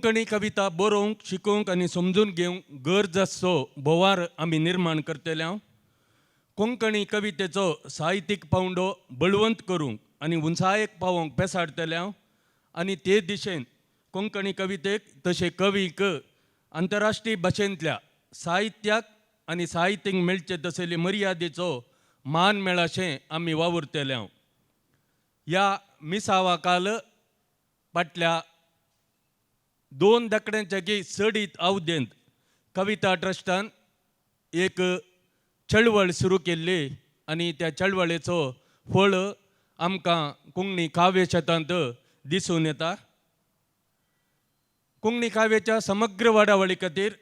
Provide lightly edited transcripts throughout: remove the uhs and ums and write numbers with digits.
कोंकणी कविता बरोवंक, शिकोवंक आनी समजून घेवंक गरज आसचो भोवार आमी निर्माण करतले. कोंकणी कवितेचो साहित्यीक पावंडो बळवंत करूंक आनी उंचायेक पावोवंक पेसाडटले आनी ते दिशेन कोंकणी कवितेक तशें कवीक आंतरराष्ट्रीय भाशेंतल्या साहित्याक आनी साहित्यीक मेळचे तसली मर्यादेचो मान मेळाशें आमी वावुरतले. ह्या मिसावा काल फाटल्या 2 दकड्यांच्या की चडीत अवधेंत कविता ट्रस्टान एक चळवळ सुरू केल्ली आनी त्या चळवळेचो फळ आमकां कोंकणी काव्य शेतांत दिसून येता. कोंकणी काव्याच्या समग्र वाडावळी खातीर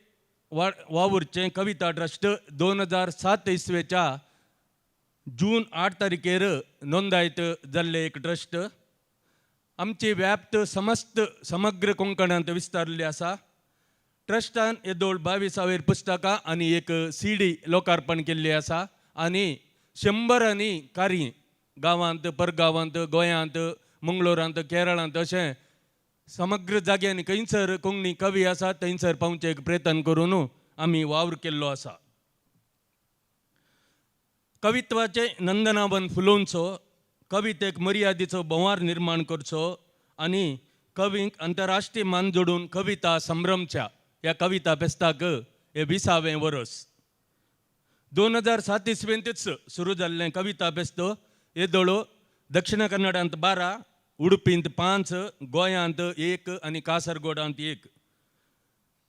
वावुरचें कविता ट्रस्ट 2007 इसवेच्या जून 8 तारखेर नोंदायत जाल्लें एक ट्रस्ट. आमची व्याप्त समस्त समग्र कोंकणांत विस्तारली आसा. ट्रस्टान येदोळ 22 पुस्तकां आनी एक CD लोकार्पण केल्ली आसा आनी शंबरांनी कार्य गांवांत, परगांवांत, गोंयांत, मंगळूरांत, केरळांत अशें समग्र जाग्यांनी खंयसर कोंकणी कवी आसा थंयसर पावचें एक प्रयत्न करून आमी वावर केल्लो आसा. कवित्वाचें नंदनावन फुलोवचो, कवितेक मर्यादेचो भोंवार निर्माण करचो आनी कवींक आंतरराष्ट्रीय मान जोडून कविता संभ्रमच्या ह्या कविता फेस्ताक हे 20वें वर्स. 2007 इसवेंतच सुरू जाल्लें कविता फेस्त येदोळ दक्षिण कन्नडांत 12, उडुपींत 5, गोंयांत 1 आनी कासरगोडांत 1.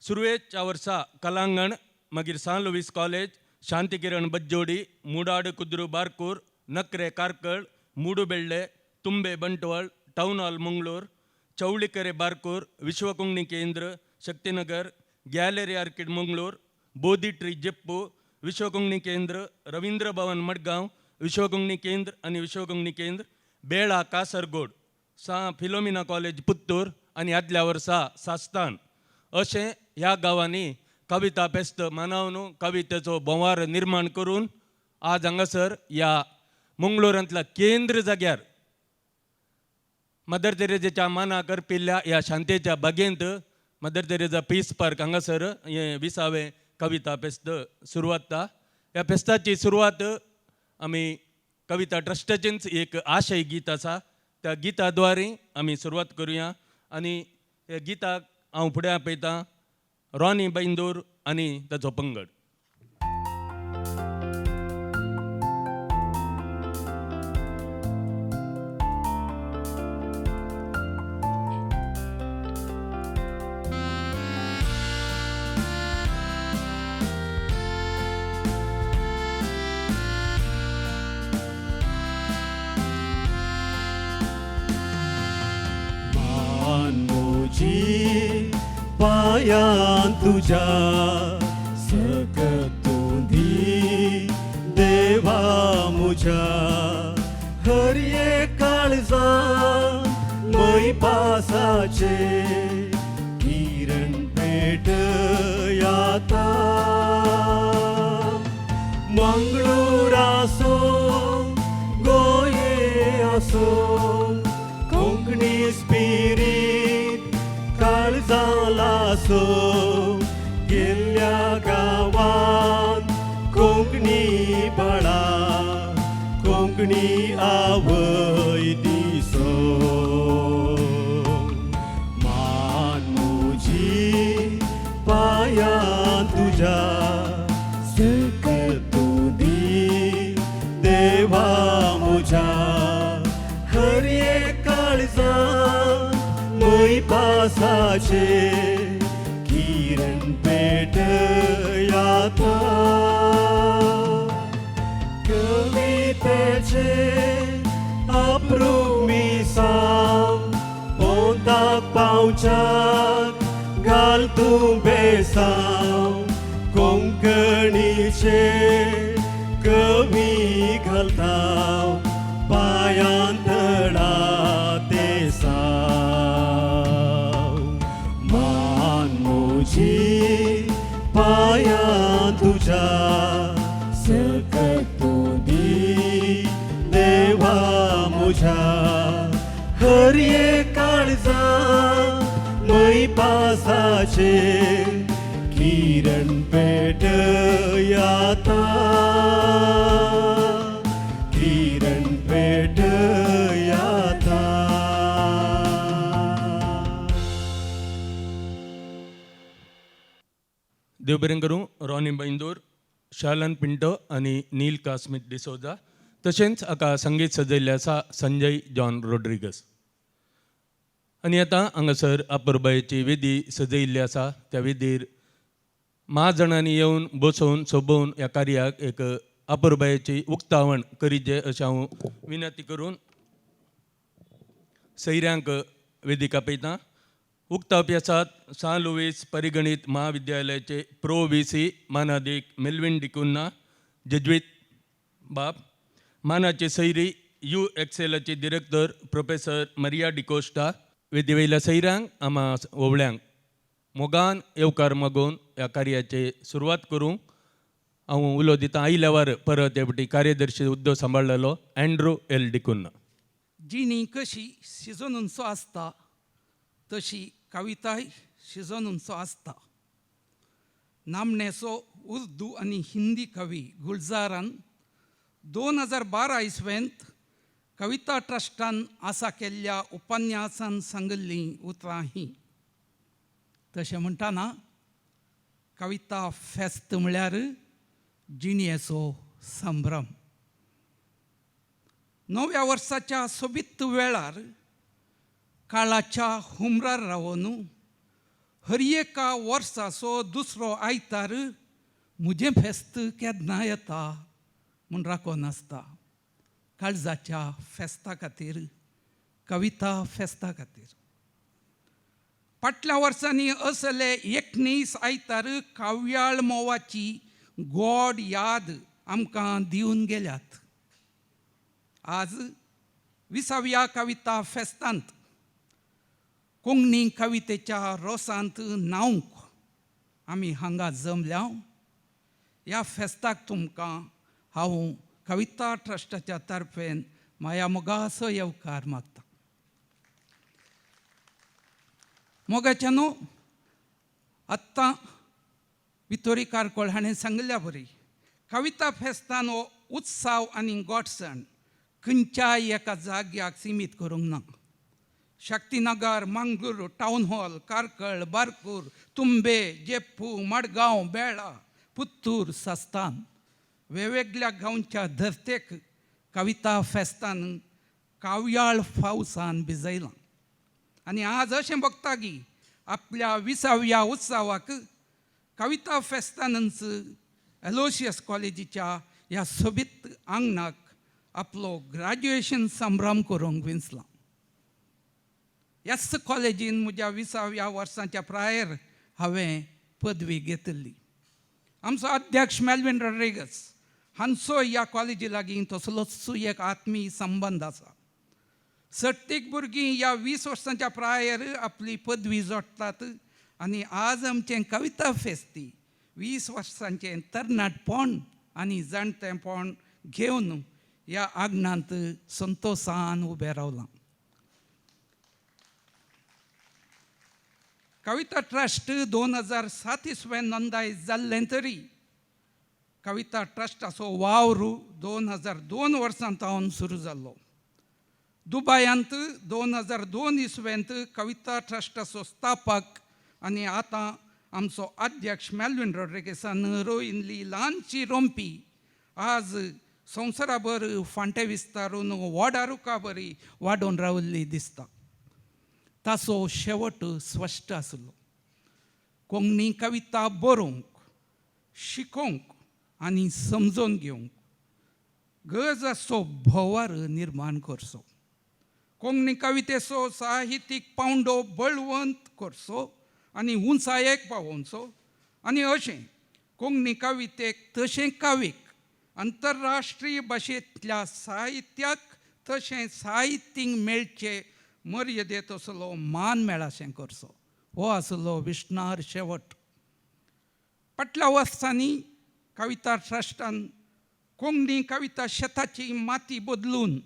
सुरवेच्या वर्सा कलांगण, मागीर San Luis college, Shantikiran Bajjodi, Mudad Kudru Barkur, Nakre Karkala, Moodubelle, Thumbe Bantwal, town hall Mangalore, Chowlikere Barkur, Vishwa Konkani Kendra Shaktinagar, gallery orchid Mangalore, Bodhi tree Jeppu, Vishwa Konkani Kendra Ravindra Bhavan Madgaon, Vishwa Konkani Kendra आनी विश्वकोंकणी केंद्र बेळा कासरगोड, सा Philomena college Puttur आनी आदल्या वर्सा सास्तान अशें ह्या गांवांनी कविता फेस्त मनोवन कवितेचो भोंवार निर्माण करून आज हांगासर ह्या मंगळूरांतल्या केंद्र जाग्यार मदर तेरेजाच्या मानाक अर्पिल्ल्या ह्या शांतेच्या बागेंत मदर तेरेजा पीस पार्क हांगासर हें 20वें कविता फेस्त सुरवात. ह्या फेस्ताची सुरवात आमी कविता ट्रस्टाचेंच एक आशय गीत आसा, त्या गिता द्वारे आमी सुरवात करुया आनी ह्या गिताक हांव फुडें आपयतां रॉनी बैंदूर आनी ताचो पंगड. मान म्हजी पांयां तुज्या सकत तूं दी देवा म्हज्या, हर एक काळजान मयपासाचे किरण पेटयाता. मंगळूर आसो गोंये आसो कोंकणी स्पिरीत काळजालासो, गेल्ल्या गांवान कोंकणी बाळा कोंकणी आवय दिसो. मान म्हजी पांयां तुज्या सकत तूं दी देवा म्हज्या, हर एक काळजान मयपासाचे किरण पेटयाता. कवितेचे अप्रुमिसांव पोंताक पावच्याक घाल तूं बेसांव, कोंकणीचे कवी घालता पांयां तळा देसाव. मान म्हजी पांयां तुज्या सकत तूं दी देवा म्हज्या, हर एक काळजान पासाचे किरण पेटयाता, किरण पेटयाता. देव बरें करूं रॉनी बैंदूर, शालन पिंटो आनी नील कास्मित डिसोजा, तशेंच हाका संगीत सजयल्लें आसा संजय जॉन रोड्रिगस. आनी आतां हांगासर अपुरबायेची वेदी सजयल्ली आसा. त्या वेदीर म्हाजणांनी येवन बसोवन सोबोवन ह्या कार्याक एक अपुरबायेची उक्तावण करीचें अशें हांव विनंती करून सैऱ्यांक वेदिका पळयता. उक्तावपी आसात सां लुवीस परिगणीत महाविद्यालयाचे pro V C मानादीक Melvin D'Cunha जेज्वीत बाब, मानाचे सैरी you एक्सेलाचे डिरेक्टर प्रोफेसर मरिया डिकोस्टा. वेदी वयल्या सैऱ्यांक आमा ओवळ्यांक मोगान येवकार मागून ह्या कार्याची सुरवात करूंक हांव उलो दिता आयल्यावर परत हे फावटी कार्यदर्शी हुद्दो सांबाळलेलो अँड्रू एल डिकुन्ना. जिणी कशी शिजोवनचो आसता तशी कविताय शिजोवनचो आसता. नामनेचो उर्दू आनी हिंदी कवी गुलजारान 2012 इसवेंत कविता ट्रस्टान आसा केल्ल्या उपन्यासान सांगिल्लीं उतरां हीं. तशें म्हणटाना कविता फेस्त म्हळ्यार जिणेचो संभ्रम. नव्या वर्साच्या सोबीत वेळार काळाच्या हुमरार रावन हर एका वर्साचो दुसरो आयतार म्हजें फेस्त केन्ना येता म्हूण राखून आसता काळजाच्या फेस्ता खातीर, कविता फेस्ता खातीर. फाटल्या वर्सांनी असले एकनीस आयतार काव्याळ मोवाची गोड याद आमकां दिवन गेल्यात. आज विसाव्या कविता फेस्तांत कोंकणी कवितेच्या रोसांत न्हावंक आमी हांगा जमल्या. ह्या फेस्ताक तुमकां हांव कविता ट्रस्टाच्या तर्फेन माया मोगाचो येवकार मागता. मोगाच्या न्हू, आत्तां वितोरी कारकोळ हाणें सांगिल्ल्या बरी कविता फेस्तान हो उत्सव आनी गोडसण खंयच्याय एका जाग्याक सिमीत करूंक ना. शक्तीनगर, मंगळूर टावन हॉल, कार्कळ, बारकूर, तुंबे, जेप्पू, मडगांव, बेळा, पुत्तूर, सस्तान वेगवेगळ्या गांवच्या धर्तेक कविता फेस्तान काव्याळ पावसान भिजयलां. आनी आज अशें बगता की आपल्या विसाव्या उत्सवाक कविता फेस्तानच एलोशियस कॉलेजीच्या ह्या सोबीत आंगणाक आपलो ग्रॅज्युएशन संभ्रम करूंक विंचलां. ह्याच कॉलेजीन म्हज्या विसाव्या वर्सांच्या प्रायेर हांवें पदवी घेतिल्ली. आमचो अध्यक्ष मेल्विन रॉड्रिगस हांचो ह्या कॉलेजी लागीं तसलोच एक आत्मीय संबंद आसा. सट्टीक भुरगीं ह्या 20 वर्सांच्या प्रायेर आपली पदवी जोडटात आनी आज आमचें कविता फेस्ती 20 वर्सांचें तरणाटपण आनी जाणटेपण घेवन ह्या आंगणांत संतोसान उबें रावलां. कविता ट्रस्ट 2007 इसवें नोंदाय जाल्लें तरी कविता ट्रस्टाचो वावर 2002 वर्सां सावन सुरू जाल्लो. दुबायांत 2002 इसवेंत कविता ट्रस्टाचो स्थापक आनी आतां आमचो अध्यक्ष मेल्विन रॉड्रिगेसान रोयिल्ली ल्हानशी रोंपी आज संवसाराभर फांटे विस्तारून व्हडा रुखा बरी वाडोवन राविल्ली दिसता. ताचो शेवट स्पश्ट आसलो, कोंकणी कविता बरोवंक, शिकोवंक आनी समजून घेवंक गरज आसचो भोंवर निर्माण करचो, कोंकणी कवितेचो साहित्यीक पावंडो बळवंत करचो आनी उंचायेक पावोवचो आनी अशें कोंकणी कवितेक तशें कवीक आंतरराष्ट्रीय भाशेंतल्या साहित्याक तशें साहित्यीक मेळचे मर्यादेत असलो मान मेळाशें करचो, हो आसलो विष्णार शेवट. फाटल्या वर्सांनी कविता ट्रस्टान कोंकणी कविता शेताची माती बदलून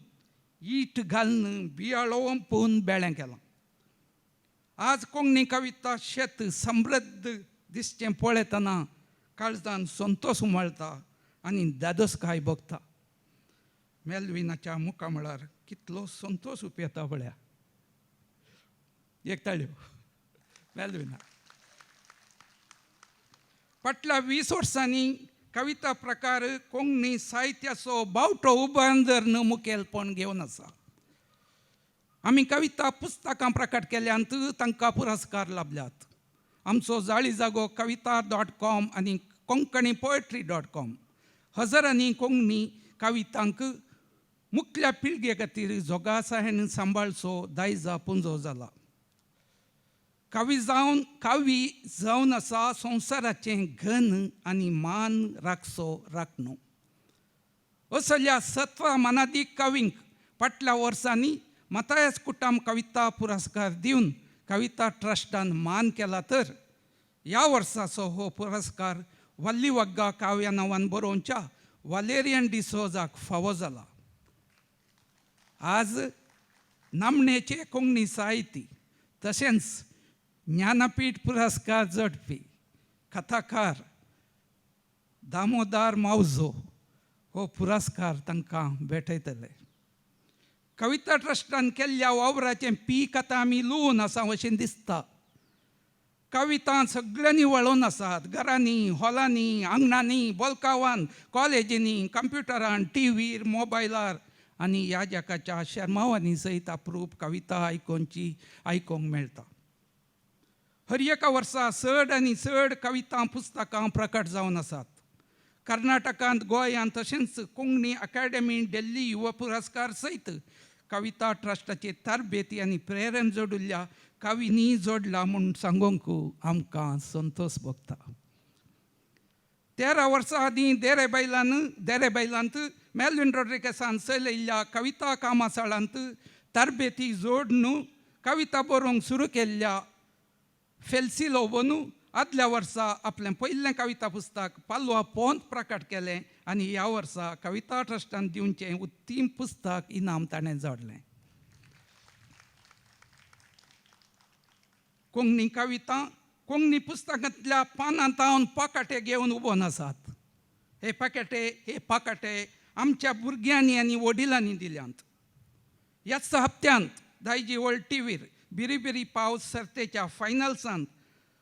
ईट घालून बियाळो ओंपून बेळें केलां. आज कोंकणी कविता शेत समृद्ध दिसचें पळयतना काळजान संतोश उमळता आनी दादोसकाय भोगता. मेलविनाच्या मुखामळार कितलो संतोश उपयता पळया. एक ताळयो मेलविना. फाटल्या 20 वर्सांनी कविता प्रकार कोंकणी साहित्याचो बावटो उबारून धरून मुखेलपण घेवन आसा. आमी कविता पुस्तकां प्रकट केल्यांत, तांकां पुरस्कार लाबल्यात. आमचो जाळी जागो kavita.com आनी konkanipoetry.com हजारांनी कोंकणी कवितांक मुखल्या पिळगे खातीर जोगासाहेन सांबाळचो दायजा पुंजो जाला. कवी जावन आसा संवसाराचें घन आनी मान राखचो राखणो. असल्या 17 मानादीक कवींक फाटल्या वर्सांनी मतायस कुटाम कविता पुरस्कार दिवन कविता ट्रस्टान मान केला, तर ह्या वर्साचो हो पुरस्कार वल्ली वग्गा काव्या नांवान बरोवच्या वालेरियन डिसोजाक फावो जाला. आज नामनेचे कोंकणी साहित्य तशेंच ज्ञानपीठ पुरस्कार जोडपी कथाकार दामोदर मावजो हो पुरस्कार तांकां भेटयतले. कविता ट्रस्टान केल्ल्या वावराचें पीक आतां आमी लुवून आसा अशें दिसता. कविता सगळ्यांनी वळोवन आसात, घरांनी, हॉलांनी, आंगणांनी, बोलकावान, कॉलेजींनी, कंप्युटरान, टिवीर, मोबायलार आनी ह्या जगाच्या शेर्मांवांनी सयत अप्रूप कविता आयकोनची आयकोंक मेळटा. हर एका वर्सा चड आनी चड कविता पुस्तकां प्रकट जावन आसात. कर्नाटकांत, गोंयांत तशेंच कोंकणी अकादेमी दिल्ली युवा पुरस्कार सयत कविता ट्रस्टाचे तरबेती आनी प्रेरण जोडिल्ल्या कवींनी जोडला म्हूण सांगूंक आमकां संतोश भोगता. 13 वर्सां आदीं देरे बैलांत मेलविन रॉड्रिगसान चलयल्ल्या कविता कामासाळांत तरबेती जोडून कविता बरोवंक सुरू केल्ल्या फेल्सी लोबोन आदल्या वर्सा आपलें पयलें कविता पुस्तक पालवा पोंत प्रकट केलें आनी ह्या वर्सा कविता ट्रस्टान दिवचें उत्तीम पुस्तक इनाम ताणें जोडलें. कोंकणी कविता कोंकणी पुस्तकांतल्या पानां पाकाटे घेवन उबोन आसात. हे पाकाटे आमच्या भुरग्यांनी आनी वडिलांनी दिल्यात. ह्याच हप्त्यांत दायजी वर्ल्ड टिवीर बिरी बिरी पावस सर्तेच्या फायनल्सांत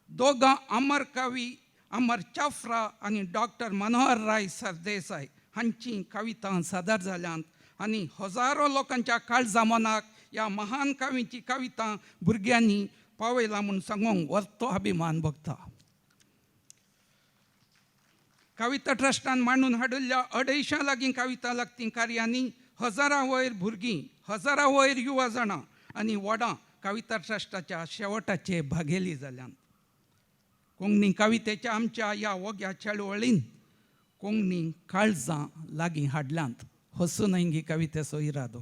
दोगां अमर कवी अमर चाफ्रा आनी डॉक्टर मनोहर राय सरदेसाय हांची कविता सादर जाल्यांत आनी हजारो लोकांच्या काळजा मनाक ह्या महान कवींची कविता भुरग्यांनी पावयला म्हूण सांगूंक वर्तो अभिमान भोगता. कविता ट्रस्टान मांडून हाडिल्ल्या 250 लागीं कविता लागती कार्यांनी हजारां वयर भुरगीं, हजारां वयर युवा जाणां आनी व्हडां कविता ट्रस्टाच्या शेवटाचे भागेली जाल्यात. कोंकणी कवितेच्या आमच्या ह्या वोग्या चळवळीन कोंकणी काळजां लागीं हाडल्यांत हसून ही कवितेचो इरादो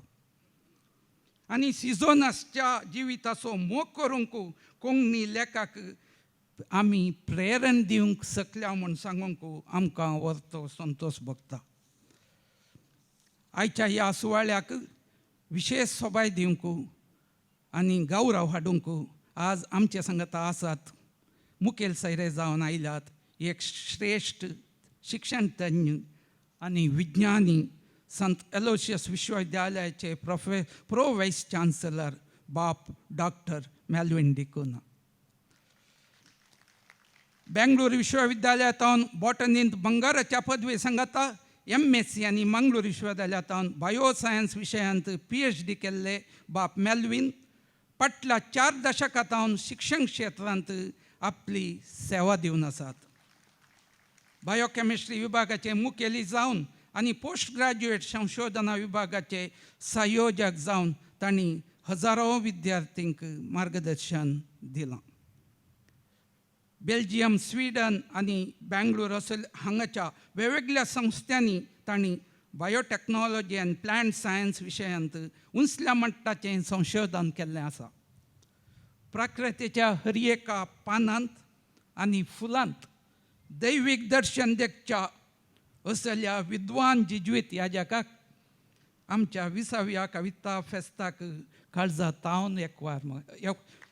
आनी सिजोनासच्या जिविताचो मोग करूंक कोंकणी लेखक आमी प्रेरण दिवंक शकल्या म्हूण सांगूंक आमकां वर्तो संतोश भोगता. आयच्या ह्या सुवाळ्याक विशेश सोबाय दिवंक आनी गौरव हाडूंक आज आमचे सांगता आसात, मुखेल सोयरे जावन आयल्यात एक श्रेश्ठ शिक्षण तज्ञ आनी विज्ञानी, संत एलोशियस विश्वविद्यालयाचे प्रो वायस चान्सलर बाप डॉक्टर मेलविन डिकुना. बेंगळूर विश्वविद्यालयातावन बॉटनींत बंगाराच्या पदवी सांगाता एमएससी आनी मंगळूर विश्वविद्यालयातावन बायो सायन्स विशयांत पीएचडी केल्ले बाप मेलविन फाटल्या 4 दशकांतावन शिक्षण क्षेत्रांत आपली सेवा दिवन आसात. बायोकेमिस्ट्री विभागाचे मुखेली जावन आनी पोस्ट ग्रॅज्युएट संशोधना विभागाचे संयोजक जावन तांणी हजारो विद्यार्थींक मार्गदर्शन दिलां. बेल्जियम, स्विडन आनी बेंगळूर असले हांगाच्या वेगवेगळ्या संस्थांनी तांणी बायोटॅक्नॉलॉजी आनी प्लांट सायन्स विशयांत उंचल्या मट्टाचें संशोधन केल्लें आसा. प्रकृतीच्या हर एका पानांत आनी फुलांत दैवीक दर्शन देखच्या असल्या विद्वान जिज्वीत ह्या जगाक आमच्या 20व्या कविता फेस्ताक काळजा तावन एकवार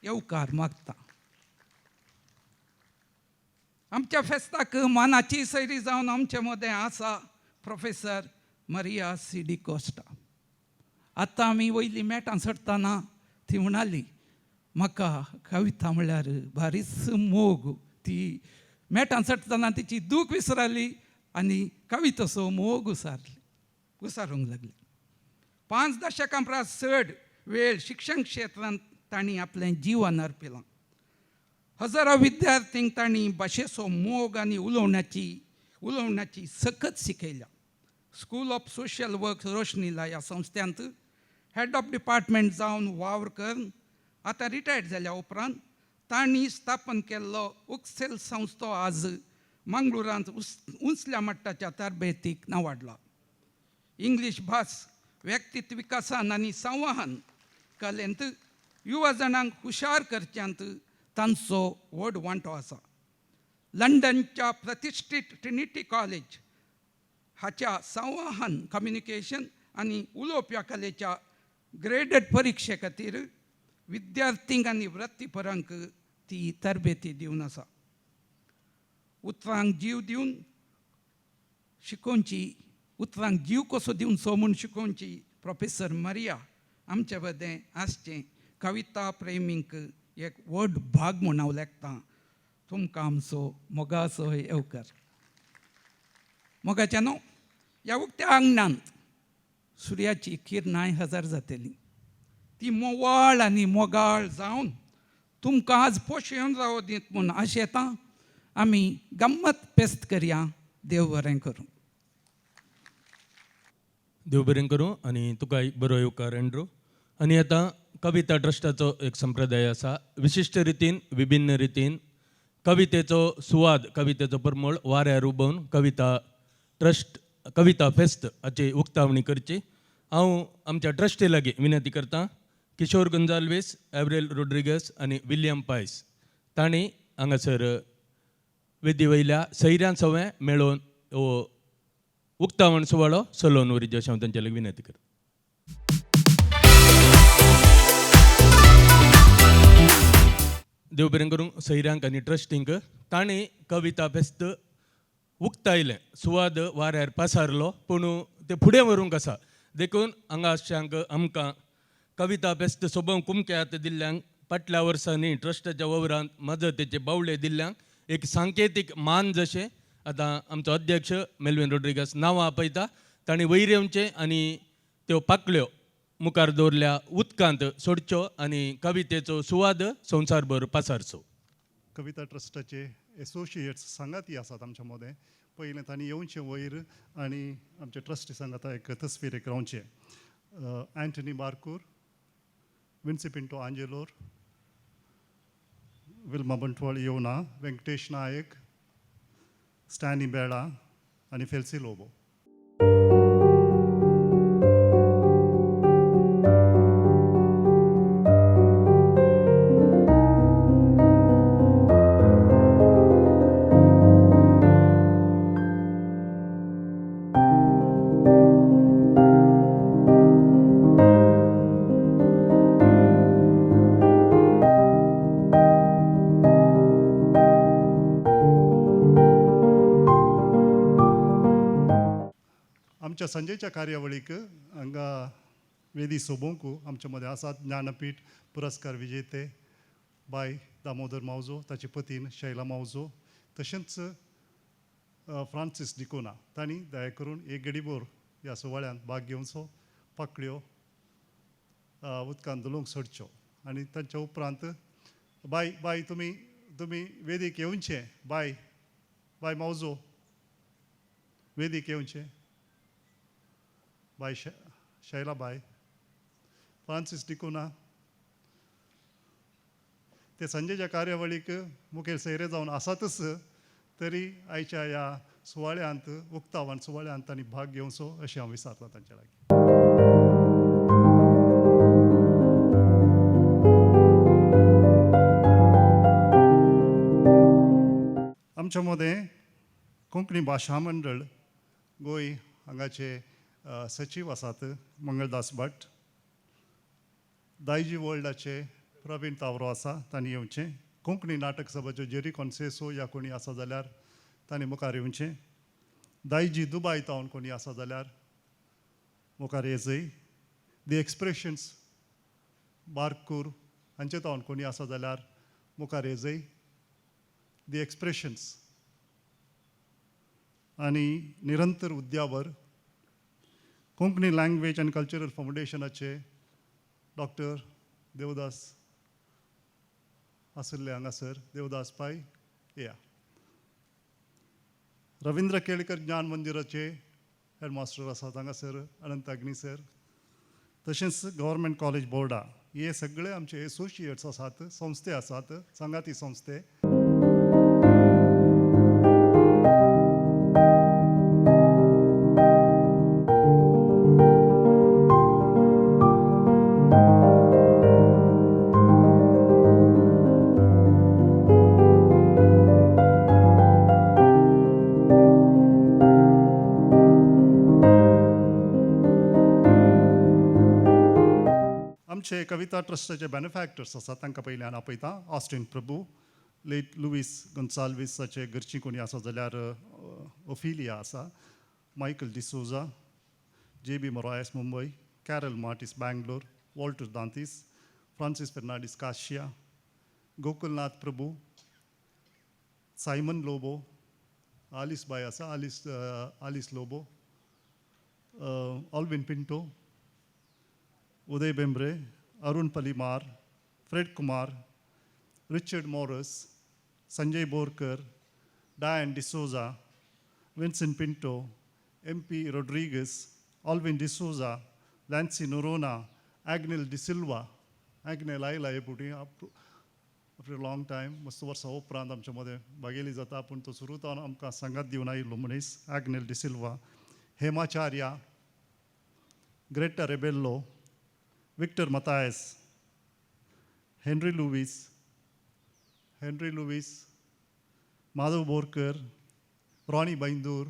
येवकार मागता. आमच्या फेस्ताक मानाची सैरी जावन आमचे मदें आसा प्रोफेसर मरिया सी डिकोस्टा. आतां आमी वयली मेटां चडटना ती म्हणाली म्हाका कविता म्हणल्यार बारीच मोग. ती मेटां चडटना तिची दूख विसराली आनी कवितेचो मोग उसारली उसारूंक लागली. 5 दशकां परस चड वेळ शिक्षण क्षेत्रांत तांणी आपलें जिवन अर्पिलां. हजारो विद्यार्थ्यांक तांणी भाशेचो मोग आनी उलोवण्याची सकत शिकयल्या. स्कूल ऑफ सोशल वर्क रोशनीला ह्या संस्थ्यांत हेड ऑफ डिपार्टमेंट जावन वावर करून आतां रिटायर्ड जाल्या उपरांत तांणी स्थापन केल्लो उक्सेल संस्थो आज मंगळुरांत उंचल्या मट्टाच्या तरबेतीक नावाडला. इंग्लीश भास व्यक्तित्व विकासान आनी संवाहन कलेंत युवा जाणांक हुशार करच्यांत तांचो व्हड वांटो आसा. लंडनच्या प्रतिश्ठीत ट्रिनिटी कॉलेज हाच्या संवाहन कम्युनिकेशन आनी उलोवप्या कलेच्या ग्रेडेड परिक्षे खातीर विद्यार्थींक आनी वृत्तीपरांक ती तरबेती दिवन आसा. उतरांक जीव दिवन शिकोवची, उतरांक जीव कसो दिवचो म्हूण शिकोवची प्रोफेसर मरिया आमचे मदें आसचें कविता प्रेमींक एक व्हड भाग म्हूण हांव लेखतां. तुमकां आमचो मोगाचो येवकार. मोगाच्या न्हू ह्या उक्त्या आंगणांत सुर्याची किरणांय हजार जातली. ती मोवाळ आनी मोगाळ जावन तुमकां आज पोशेवन रावो दीत म्हूण आशेतां. आमी गम्मत पेस्त करया. देव बरें करूं. देव बरें करूं आनी तुका बरो येवकार एंड्रू. आनी आतां कविता ट्रस्टाचो एक संप्रदाय आसा, विशिश्ट रितीन विभिन्न रितीन कवितेचो सुवाद कवितेचो परमळ वाऱ्यार उबोवन कविता ट्रस्ट कविता फेस्त हाची उक्तावणी करची. हांव आमच्या ट्रस्टी लागीं विनंती करतां किशोर गोंजाल्वीस, एवरेल रोड्रिगस आनी विल्यम पायस तांणी हांगासर वेदी वयल्या सैऱ्यां सवें मेळोवन हो उक्तावण सुवाळो चलोवन व्हरचो अशें हांव तांचे लागीं विनंती करता. देव बरें करूं सैऱ्यांक आनी ट्रस्टींक. तांणी कविता फेस्त उक्तायलें, सुवाद वाऱ्यार पसारलो, पूण तें फुडें व्हरूंक आसा. देखून हांगा आसच्यांक आमकां कविता फेस्त सोबोवंक कुमक्यात दिल्ल्यांक, फाटल्या वर्सांनी ट्रस्टाच्या वावरांत मजतीचे बावले दिल्ल्यांक एक सांकेतीक मान जशें आतां आमचो अध्यक्ष मेलवीन रोड्रिगस नांवां आपयता, तांणी वयर येवचें आनी त्यो पाकल्यो मुखार दवरल्या उदकांत सोडच्यो आनी कवितेचो सुवाद संवसारभर पसारचो. कविता ट्रस्टाचे एसोसिएट्स सांगाती आसात आमच्या मदें. पयलें तांणी येवचें वयर आनी आमचे ट्रस्टी सांगाता एक तस्वीर एक रावचें. अँटनी बारकूर, विन्सी पिंटो आंजेलोर, विल्मा बंटवाळ येवना, वेंकटेश नायक, स्टॅनी बेळा आनी फेल्सी लोबो. आमच्या संजयच्या कार्यावळीक हांगा वेदी सोबोवंक आमच्या मदें आसात ज्ञानपीठ पुरस्कार विजेते बाय दामोदर मावजो, ताचे पतीन शैला मावजो, तशेंच फ्रांसीस डिकोना. तांणी दया करून एक गडीभर ह्या सुवाळ्यांत भाग घेवचो, पाकळ्यो उदकांत धुलोवंक सोडच्यो आनी तांच्या उपरांत बाय बाय तुमी तुमी वेदीक येवचें. बाय बाय मावजो वेदीक येवचें. बाय शैला बाय फ्रांसीस डिकोना ते संजयच्या कार्यावळीक मुखेल सोयरे जावन आसातच, तरी आयच्या ह्या सुवाळ्यांत उक्तावण सुवाळ्यांत तांणी भाग घेवचो अशें हांव विचारतां तांच्या लागीं. आमच्या मदें कोंकणी भाशा मंडळ गोंय हांगाचे सचीव आसात मंगळदास भट, दायजी वर्ल्डाचे प्रवीण तावरो आसा तांणी येवचें. कोंकणी नाटक सभाच्यो जेरी कॉन्सेसो या कोणी आसा जाल्यार तांणी मुखार येवचें. दायजी दुबाय तावन कोणी आसा जाल्यार मुखार येजय. दी एक्सप्रेशन्स बारकूर हांचे तावन कोणी आसा जाल्यार मुखार येजय. दी एक्सप्रेशन्स आनी Nirantar Udyavar Konkani language and cultural फावंडेशनाचे doctor Devdas आशिल्ले हांगासर देवदास पाय या. रविंद्र केळकर ज्ञान मंदिराचे हेडमास्टर आसात हांगासर अनंत अग्नी सर. तशेंच गव्हर्मेंट कॉलेज बोर्डा हे सगळे आमचे एसोसिएट्स आसात, संस्थे आसात, सांगाती संस्थे. आमचे कविता ट्रस्टाचे बेनिफॅक्टर्स आसात तांकां पयल्यान आपयता. ऑस्टीन प्रभू, लेट लुईस गोन्साल्वीसाचे घरचीं कोणी आसा जाल्यार ओफिलिया आसा, Michael D'Souza, J B Moraes Mumbai, Carol Martis Bangalore, Walter Dantis, Francis Fernandes Kashia, Gokulnath Prabhu, Simon Lobo, Alice बाय आसा, आलीस आलीस Lobo, Alvin Pinto, Uday Bembre, Arun Palimar, Fred Kumar, Richard Morris, Sanjay Borkar, Diane D'Souza, Vincent Pinto, M P Rodrigues, Alvin D'Souza, Lancy Noronha, Agnel D'Silva. Agnel आयला हे पुटी after long time, मस्त वर्सां उपरांत आमच्या मदें भागेली जाता, पूण तो सुरू जावन आमकां सांगात दिवन आयिल्लो मनीस Agnel D'Silva, हेमाचार्या, Greta Rebello, Victor Mathias, Henry Louis, Henry Louis, Madhav Borkar, Ronnie Baindur,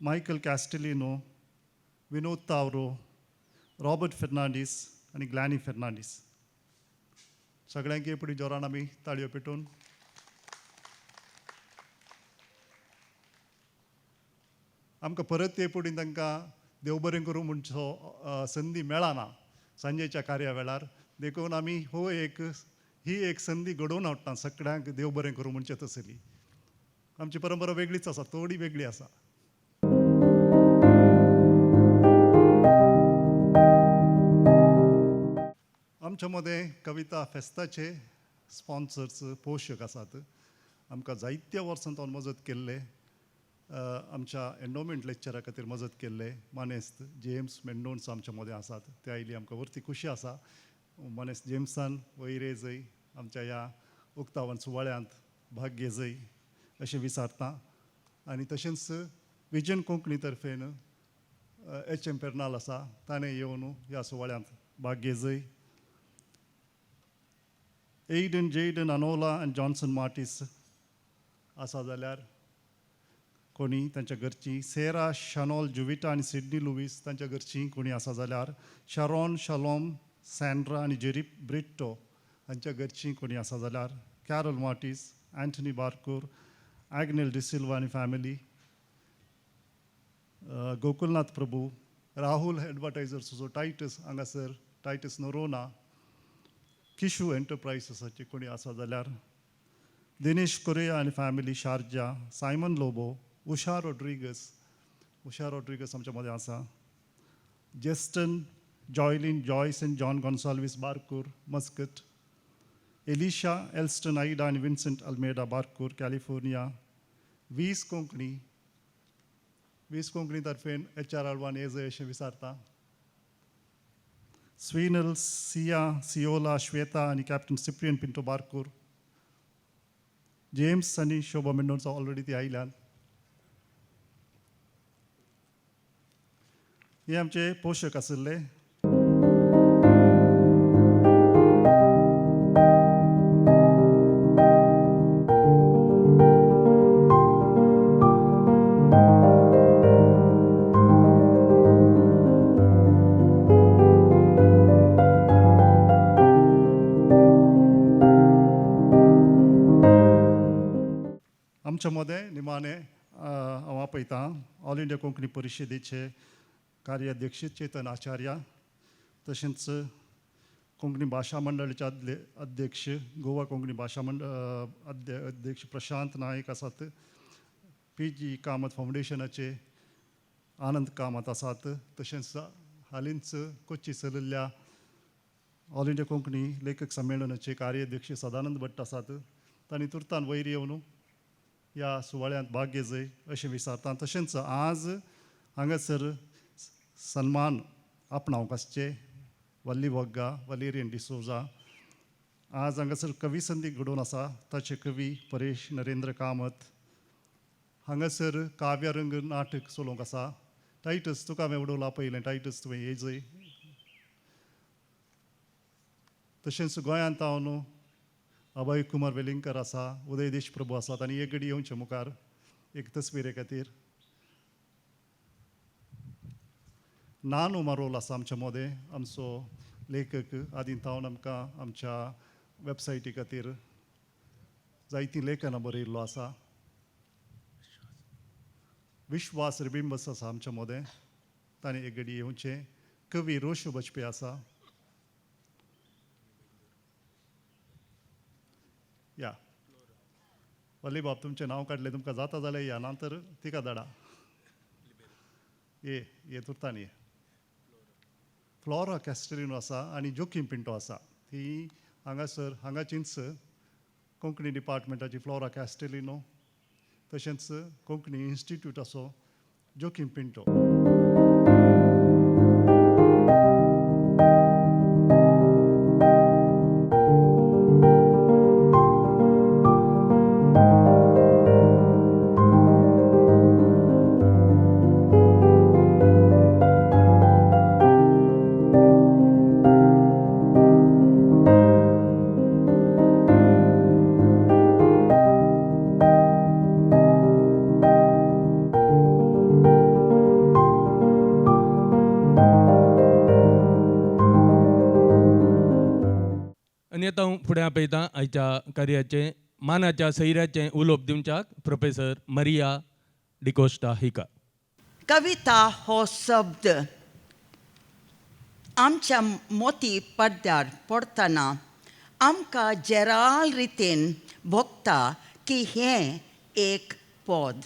Michael Castelino, Vinod Tavro, Robert Fernandes आनी ग्लॅनी फेर्नांडीस. सगळ्यांक फुडें जोरान आमी ताळयो पेटोवन. आमकां परत ते फुडें तांकां देव बरें करूं म्हणचो संदी मेळना सांजेच्या कार्या वेळार, देखून आमी हो एक ही एक संदी घडोवन हाडटा सगळ्यांक देव बरें करूं म्हणचें. तसली आमची परंपरा वेगळीच आसा, थोडी वेगळी आसा. आमच्या मदें कविता फेस्ताचे स्पॉन्सर्स पोशक आसात, आमकां जायत्या वर्सां तावन मजत केल्ले, आमच्या एन्डोमेंट लेक्चरा खातीर मजत केल्ले मानेस्त जेम्स मेंडोन्स आमच्या मदें आसात. ते आयली आमकां व्हरती खुशी आसा. मानेस्त जेम्सान वयर येजय, आमच्या ह्या उक्तावण सुवाळ्यांत भाग घेजय अशें विचारता. आनी तशेंच विजन कोंकणी तर्फेन एच एम पेर्नाल आसा, ताणें येवन ह्या सुवाळ्यांत भाग घेजय. एडन जेडन अनोला आनी जॉन्सन मार्टीस आसा जाल्यार कोणी तांच्या घरचीं, सेरा शनॉल जुविटा आनी सिडनी लुवीस तांच्या घरचीं कोणी आसा जाल्यार, शरॉन शलोम सँड्रा आनी जेरी ब्रिट्टो हांच्या घरचीं कोणी आसा जाल्यार, कॅरल मार्टीस, अँथनी बारकूर, आग्नेल डिसिल्वा आनी फॅमिली, गोकुलनाथ प्रभू, राहुल एडवर्टायजर्सचो टायटस हांगासर, टायटस नोरोना, किशू एंटरप्रायसीसाचे कोणी आसा जाल्यार, दिनेश कोरिया आनी family Sharjah, Simon Lobo, Usha Rodrigues, Usha Rodrigues आमच्या मदें आसा, Justin, Joylin, Joyce and John Gonsalves Barkur, Muscat, Elisha, Elston Ida आनी विन्संट अल्मेडा बारकूर, कॅलिफोर्निया. वीस कोंकणी, वीस कोंकणी तर्फेन एच आर आल्वान येजय अशें विचारता. स्वीनल, सिया, सियोला, श्वेता आनी कॅप्टन सिप्रियन पिंटो बारकूर, जेम्स आनी शोभा मेंडोन्सा ऑलरेडी ती आयल्यात. हे आमचे पोशक आशिल्ले. आमच्या मदें निमाणें हांव आपयतां ऑल इंडिया कोंकणी परिशदेचे कार्याध्यक्ष चेतन आचार्य, तशेंच कोंकणी भाशा मंडळाचे अध्यक्ष गोवा कोंकणी भाशा मंडळ अध्यक्ष प्रशांत नायक आसात, पी जी कामत फावंडेशनाचे आनंद कामत आसात, तशेंच हालींच कोच्ची चलिल्ल्या ऑल इंडिया कोंकणी लेखक संमेलनाचे कार्याध्यक्ष सदानंद भट्ट आसात. तांणी तुर्तान वयर येवन ह्या सुवाळ्यांत भाग घेजय अशें विचारता. तशेंच आज हांगासर सन्मान आपणावंक आसचे वल्ली वग्गा वलेरियन डिसोजा, आज हांगासर कवी संदी घडोवन आसा ताचे कवी परेश नरेंद्र कामत, हांगासर काव्यरंग नाटक चलोवंक आसा. टायटस, तुका हांवें उडोवला पयलें, टायटस तुवें येजय. तशेंच गोंयांत हांव अभय कुमार वेलिंगकर आसा, उदय देशप्रभू आसात आनी एक घडी येवचे मुखार एक तस्वीरे खातीर. नानू मारोल आसा आमच्या मदें, आमचो लेखक, आदीं थावन आमकां आमच्या वेबसायटी खातीर जायतीं लेखनां बरयल्लो आसा. विश्वास रिबिंबस आसा आमच्या मदें, ताणें एक घडी येवचें. कवी रोशू बजपी आसा. या वल्ली बाब, तुमचें नांव काडलें, तुमकां जाता जाल्यार या, ना तर तिका धाडा. ये ये, तुर्तान ये. फ्लॉरा कॅस्टरिनो आसा आनी जोकीम पिंटो आसा. ती हांगासर हांगाचींच कोंकणी डिपार्टमेंटाची फ्लॉरा कॅस्टेलिनो, तशेंच कोंकणी इन्स्टिट्यूटाचो जोकीम पिंटो. आनी आतां हांव फुडें आपयतां आयच्या कार्याचें मानाच्या सैऱ्याचें उलोवप दिवच्याक प्रोफेसर मरिया डिकोस्टा हिका. कविता हो शब्द आमच्या मोती पड्ड्यार पडटना आमकां जेराल रितीन भोगता की हें एक पद.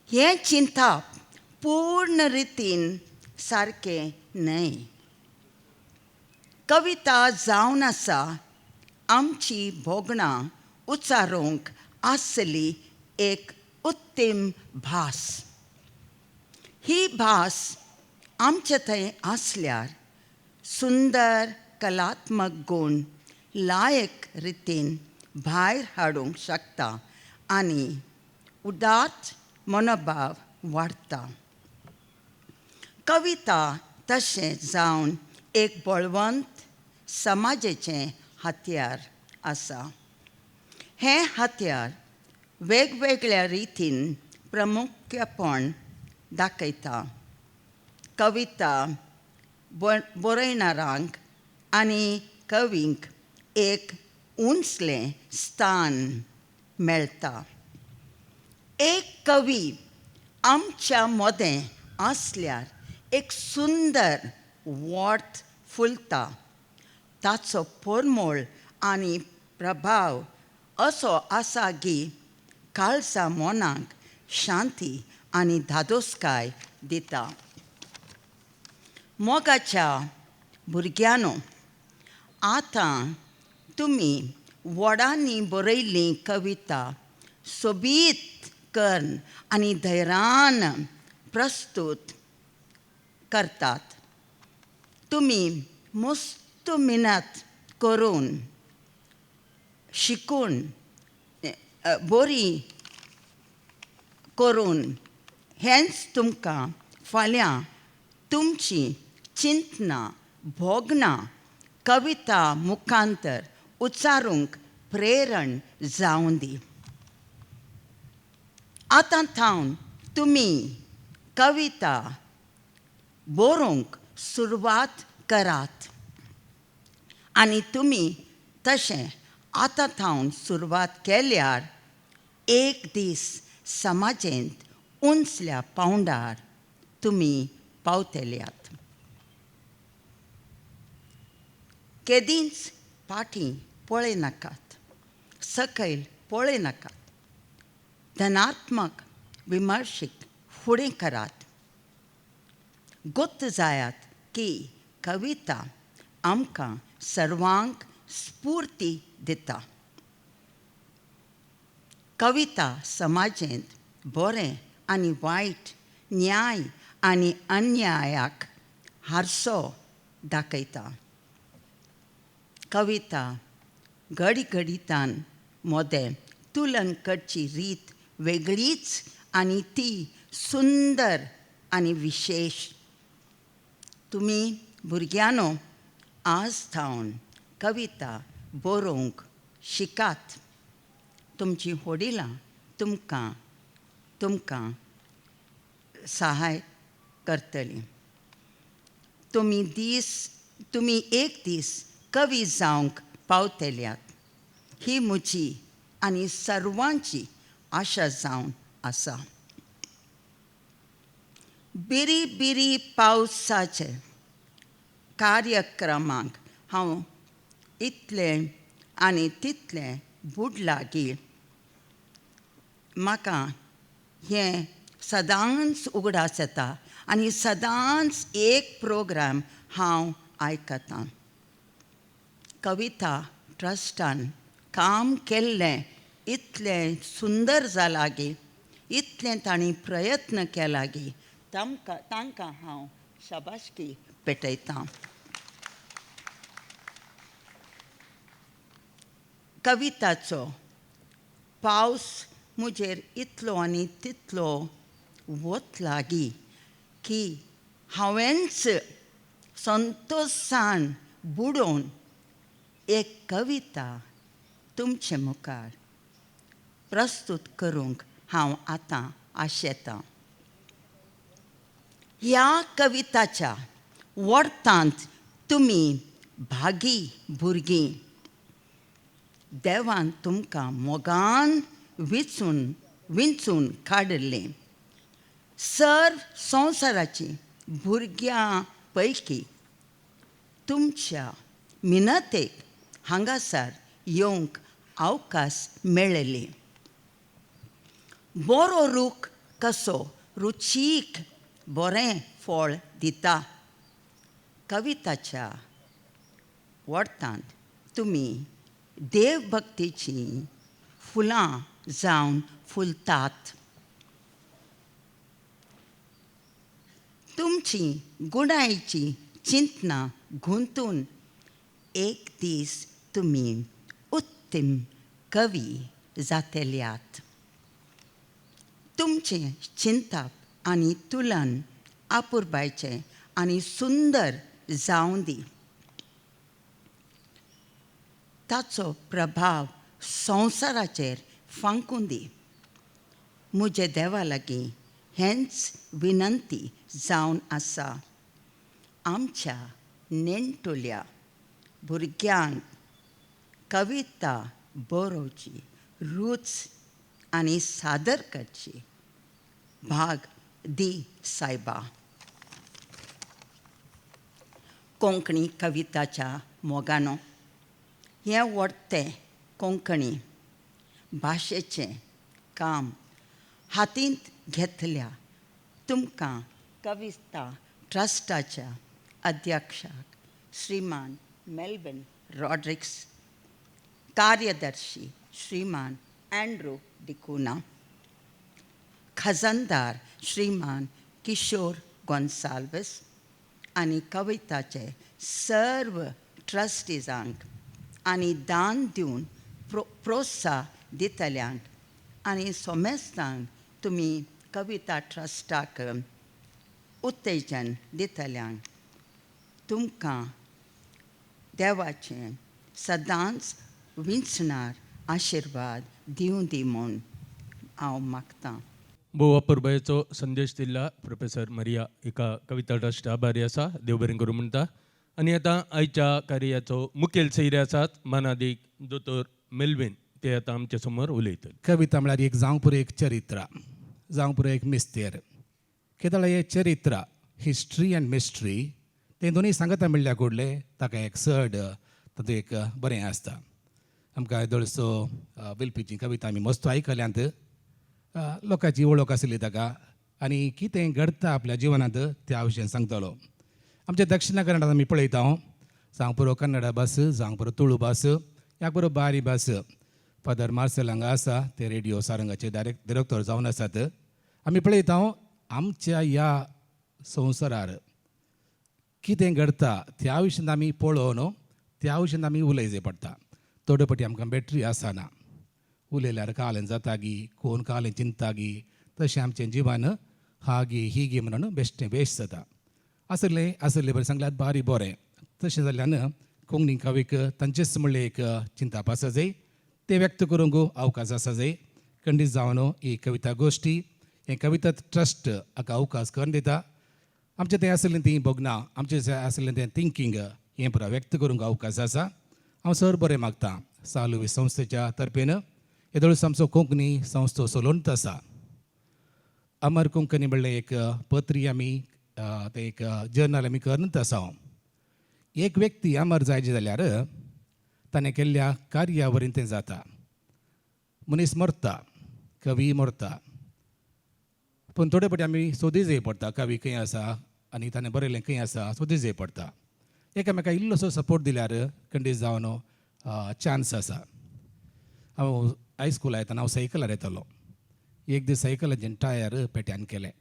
हें चिंतप पूर्ण रितीन सारकें न्हय. कविता जावन आसा आमची भोगणां उच्चारूंक आसली एक उत्तम भास. ही भास आमचे थंय आसल्यार सुंदर कलात्मक गूण लायक रितीन भायर हाडूंक शकता आनी उदात्त मनोभाव वाडटा. कविता तशें जावन एक बळवंत समाजाचें हत्यार आसा. हें हत्यार वेगवेगळ्या रितीन प्रमुख्यपण दाखयता. कविता बरयणारांक आनी कवींक एक उंचलें स्थान मेळटा. एक कवी आमच्या मदें आसल्यार एक सुंदर वॉर्त फुलता. ताचो परमळ आनी प्रभाव असो आसा की काळजा मनाक शांती आनी धादोसकाय दिता. मोगाच्या भुरग्यांनो, आतां तुमी व्हडांनी बरयल्ली कविता सोबीत करून आनी धैर्यान प्रस्तूत करतात. तुमी मस्त मिनत करून शिकून बरी करून हेंच तुमकां फाल्यां तुमची चिंतनां भोगणां कविता मुखांतर उच्चारूंक प्रेरण जावं दी. आतां थावन तुमी कविता बरोवंक सुरवात करात आनी तुमी तशें आतां थावन सुरवात केल्यार एक दीस समाजेंत उंचल्या पावंडार तुमी पावतल्यात. केदींच पाटी पळयनाकात, सकयल पळयनाकात. धनात्मक विमर्शीक फुडें करात. गोत्त जायात की कविता आमकां सर्वांक स्फूर्ती दिता. कविता समाजेंत बरें आनी वायट, न्याय आनी अन्यायाक हारसो दाखयता. कविता घडी घडितान मोदें तुलन करची रीत वेगळीच आनी ती सुंदर आनी विशेश. तुमी भुरग्यांनो, आज थावन कविता बरोवंक शिकात. तुमचीं व्हडिलां तुमकां तुमकां सहाय करतलीं. तुमी एक दीस कवी जावंक पावतल्यात ही म्हजी आनी सर्वांची आशा जावन आसा. बिरी बिरी पावसाचे कार्यक्रमाक हांव इतलें आनी तितलें बुडलां की म्हाका हें सदांच उगडास येता आनी सदांच एक प्रोग्राम हांव आयकतां. कविता ट्रस्टान काम केल्लें इतलें सुंदर जालां गी, इतलें तांणी प्रयत्न केला गी, तांकां तांकां हांव शाबासकी पेटयतां. कविताचो पावस म्हजेर इतलो आनी तितलो वतला गी की हांवेंच संतोशान बुडोवन एक कविता तुमचे मुखार प्रस्तूत करूंक हांव आतां आशेतां. ह्या कविताच्या वर्थांत तुमी भागी भुरगीं. देवान तुमकां मोगान विचून विंचून काडिल्लें. सर संवसाराची भुरग्यां पैकी तुमच्या मिनतेक हांगासर येवंक अवकाश मेळ्ळी. बरो रूख कसो रुचीक बरें फळ दिता, कविताच्या वर्थांत तुमी देवभक्तीचीं फुलां जावन फुलतात. तुमची गुणायची चिंतनां गुंतून एक दीस तुमी उत्तम कवी जातल्यात. तुमचें चिंताप आनी तुलन आपुरबायचें आनी सुंदर जावं दी. ताचो प्रभाव संवसाराचेर फांकून दी. म्हजे देवा लागीं हेंच विनंती जावन आसा. आमच्या नेणटुल्या भुरग्यांक कविता बरोवची रूच आनी सादर करची भाग दी सायबा. कोंकणी कविताच्या मोगानो, हें वडतें कोंकणी भाशेचें काम हातींत घेतल्या तुमकां कविता ट्रस्टाच्या अध्यक्षाक श्रीमान मेल्विन रॉड्रिक्स, कार्यदर्शी श्रीमान अँड्रू डिकुना, खजनदार श्रीमान किशोर गोन्साल्वीस आनी कविताचे सर्व ट्रस्टिजांक आनी दान दिवन प्रोत्साह दितल्यांक आनी सोमेस्तांक तुमी कविता ट्रस्टाक उत्तेजन दितल्यांक तुमकां देवाचें सदांच विंचणार आशिर्वाद दिवं दी म्हूण हांव मागतां. भोव अपुरबायेचो संदेश दिल्ला प्रोफेसर मरिया एका कविता ट्रस्ट आभारी आसा. देव बरें करूं म्हणटा. आनी आतां आयच्या कार्याचो मुखेल सैरे आसात मानादीक दोतोर मेल्विन. ते आतां आमचे समोर उलयतले. कविता म्हळ्यार एक जावंक पुरो एक चरित्र, जावंक पुरो एक मिस्तेर. केदळा हे चरित्र, हिस्ट्री आनी मिस्ट्री, तें दोनूय सांगता म्हणल्यार कुडले ताका एक चड तातूंत एक बरें आसता. आमकां येदोळसो वेलपीची कविता आमी मस्त आयकल्यांत. लोकांची वळख आसली ताका आनी कितें घडटा आपल्या जिवनांत त्या विशयान सांगतालो. आमच्या दक्षिणा कन्नडांत आमी पळयता, जावं पुरो कन्नडा भास, जावं पुरो तुळू भास, ह्या पुरो बारी भास. फादर मार्सेल हांगा आसा, ते रेडियो सारंगाचे डायरेक्टर जावन आसात. आमी पळयता आमच्या ह्या संवसारार कितें घडटा त्या विशयान आमी पळोवन त्या विशयान आमी उलयचें पडटा. थोडे पटी आमकां बॅटरी आसना, उलयल्यार कालें जाता गी, कोण कालें चिंता गी, तशें आमचें जिवन हा गी ही गी म्हणून बेश्टें वेस्ट जाता. आसलें आसलें बरें सांगल्यार बारी बरें. तशें जाल्ल्यान कोंकणी कवीक तांचेच म्हणलें एक चिंताप आसा जाय, तें व्यक्त करूंक अवकाश आसा जाय. खंडीत जावन ही कविता गोश्टी हें कविता ट्रस्ट हाका अवकाश करून दिता. आमचें तें आसलें तीं भोगना, आमचें आसलें तें थिंकींग हें पुरा व्यक्त करूंक अवकाश आसा. हांव सर बरें मागतां सालुवी संस्थेच्या तर्फेन. येदोळच आमचो कोंकणी संस्था चलोवंत आसा. अमर कोंकणी म्हणलें एक पत्री आमी तें एक जर्नल आमी करत आसा. एक व्यक्ती अमर जायचे जाल्यार ताणें केल्ल्या कार्या वरीं तें जाता. मनीस मरता, कवी मरता, पूण थोडे फावटी आमी सोदी जाय पडटा कवी खंय आसा आनी ताणें बरयलें खंय आसा सोदी जाय पडटा. एकामेका इल्लोसो सपोर्ट दिल्यार खंडीत जावन चान्स आसा. हांव हायस्कुला येतना हांव सायकलार येतालो. एक दीस सायकलाचें टायर पेट्यान केलें.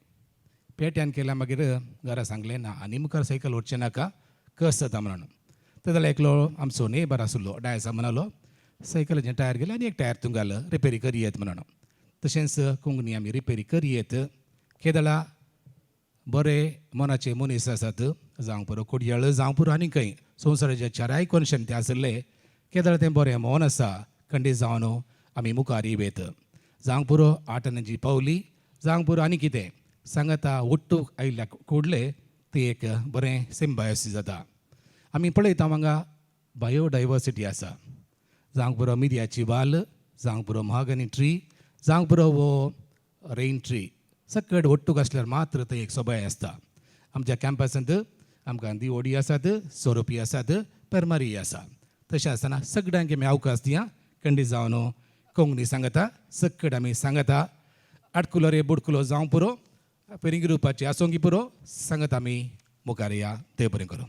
पेट्यान केल्या मागीर घरा सांगलें ना आनी मुखार सायकल व्हरचें नाका, कस जाता म्हणून. ते जाल्यार एकलो आमचो नेबर आसलो डायसा म्हणालो, सायकलाचें टायर गेलें आनी एक टायर तूं घाल, रिपेरी करयेत म्हणून. तशेंच कोंकणी आमी रिपेरी करयेत. केदळा बरे मनाचे मनीस आसात, जावं पुरो कोडयाळ, जावं पुरो आनी खंय संवसाराच्या चाराय कोनशान ते आसले, केदळा तें बरें मन आसा खंडीत जावन आमी मुखार येत. जावंक पुरो आठ आण्याची पावली, जावंक पुरो आनी कितें सांगता ಒಟ್ಟು आयिल्ल्या कुडले ती एक बरें सिम्बायोसीस जाता. आमी पळयता हांगा बायोडायवर्सिटी आसा. जावंक पुरो मिरयाची वाल, जावंक पुरो महागनी ट्री, जावंक पुरो वो रेन ट्री, सकट ಒಟ್ಟುಗ್ आसल्यार मात्र थंय एक सोबाय आसता. आमच्या कॅम्पसांत आमकां दिवोडी आसात, सोरोपी आसात, पेरमारी आसा. तशें आसतना सगळ्यांक आमी अवकाश दिया. खंडीत जावन कोंकणी सांगता सकट आमी सांगता आटकुलो रे बुडकुलो जावं पुरो, फिरिंगी रुपाची आसोंकी पुरो, सांगता आमी मुखार या. ते बरें करूं.